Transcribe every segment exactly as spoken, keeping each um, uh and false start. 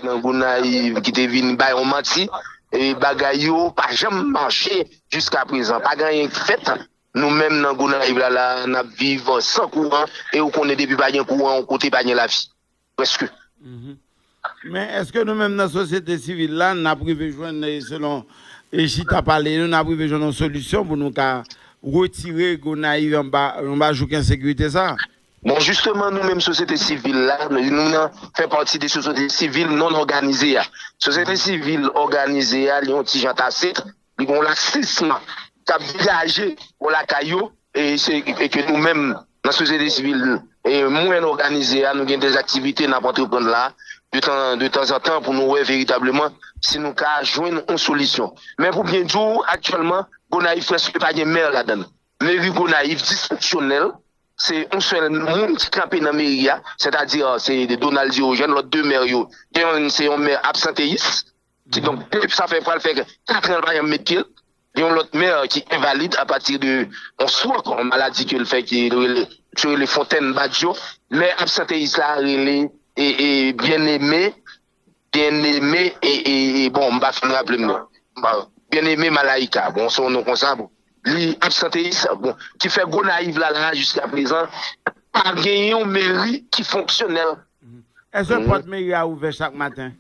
nan Gonayiv ki te vin bay yon manti, e bagay yo pa janm mache jiska prezan. Pa gen anyen k fèt. Nou menm nan Gonayiv la, la, n ap viv san kouran, e ou konnen depi pa gen kouran, yon kote pa gen lavi. Prèske. Men èske nou menm nan sosyete sivil la, n ap rive jwenn, e, selon, e, chita pale nou, n ap rive jwenn yon solisyon pou nou ka retire Gonayiv anba, anba jouk ensekirite sa? Bon, jisteman, nou menm sosyete sivil la, nou, nou nan, fè pati de sosyete sivil non òganize a. Sosyete sivil òganize a, li yon ti jan tasit, li gon laksism k ap degaje bò lakay yo, e se, e ke nou menm, nan sosyete sivil, e mwen òganize a, nou gen de aktivite n ap antreprann la, de tan, de tanzantan, pou nou wè veritableman si nou ka jwenn yon solisyon. Men pou byen di w, aktyèlman, Gonayiv prèske pa gen mè ladan l. Meri Gonayiv disfonksyonèl, se yon sèl moun ki kanpe nan meri a, sètadi se Donald Diogène, lòt de mè yo, gen youn se yon mè absanteyis, kidonk, sa fè pral fè kat an l pa janm met pye l. Gen yon lòt mè ki envalid apati de yon swòk, yon maladi ke l fè ki rele, ki rele Fontèn Badyo. Mè absanteyis la rele e, e, Byeneme, Byeneme, e, e, e, bon, m pa fin raple m non. Byeneme Malayika, bon, se yon non konsa, bon. Li absanteyis, bon, ki fè Gonayiv la, la, jiska prezan, pa gen yon meri ki fonksyonèl. Èske pòt meri a ouvè chak maten?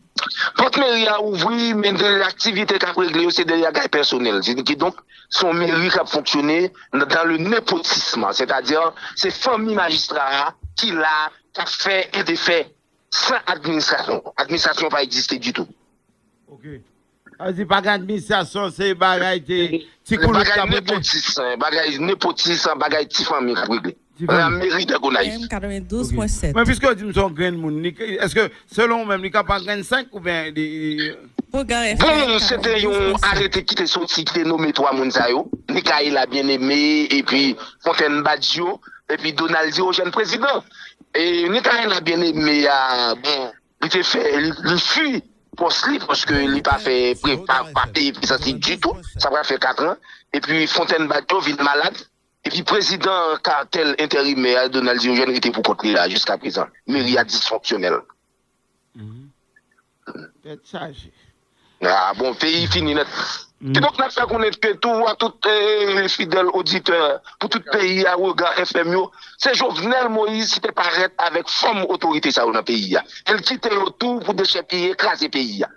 Pòt meri a ouvri, men de aktivite k ap regle yo, se de bagay pèsonèl. Kidonk, se yon meri k ap fonksyone nan, dans le népotisme, sètadi, se fanmi majistra a ki la, k ap fè e defè san administrasyon. Administrasyon pa egziste ditou. Ok. Sa vle di pa gen administrasyon, se bagay te ti koulout k ap regle. Bagay nepotis, bagay ti fanmi k ap regle. Nan meri de Gonayiv. Men piske w di m se yon grenn moun, èske selon ou menm li ka pa grenn senk oubyen li... Bon, se te yon arete ki te soti, ki te nome twa moun sa yo, Nikayela Byeneme, epi Fontèn Badyo, epi Donald Diogène prezidan. E Nikayela Byeneme a, bon, li te fè, li, li fui pòs li paske li pa fè, pa, pa peye prezans li ditou. Sa pral fè kat an. Epi Fontèn Badyo vin malad. Epi prezidan katèl enterimè a, Donald Diogène, rete pou kont li la jiska prezan. Meri a disfonksyonèl. Tèt chaje. Ah, bon, peyi fini nèt. Kidonk, n ap fè konnen ke tou a tout, eh, fidèl oditè pou tout peyi a, Rega F M yo, se Jovenel Moïse ki te parèt avèk fanm otorite sa yo nan peyi a. E l kite yo tou pou dechèpiye, kraze peyi a.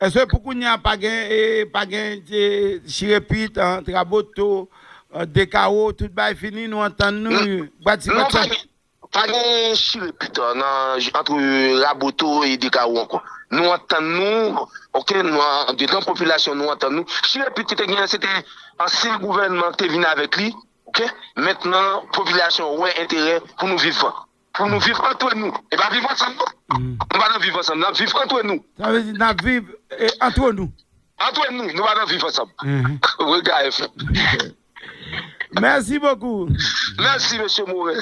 Èske pou kounye a pa gen, eh, pa gen, eh, chirepit, eh, raboto, eh, dekawo, tout bagay fini, nou antann nou, pati pati? Pa gen chire pit nan, antre Raboto e Dekawo ankò. Nou antann nou, ok, nou andedan popilasyon, nou antann nou. Chire pit ki te genyen, se te ansyen gouvènman ki te vin avèk li, ok. Mentnan, popilasyon wè enterè pou nou viv, pou nou viv antre nou. E pa viv ansanm non. Nou pa nan viv ansanm, n ap viv antre nou. Sa vle di n ap viv, eh, antre nou. Antre nou, nou pa nan viv ansanm. Rega F M. Merci beaucoup. Merci, monsieur Morin.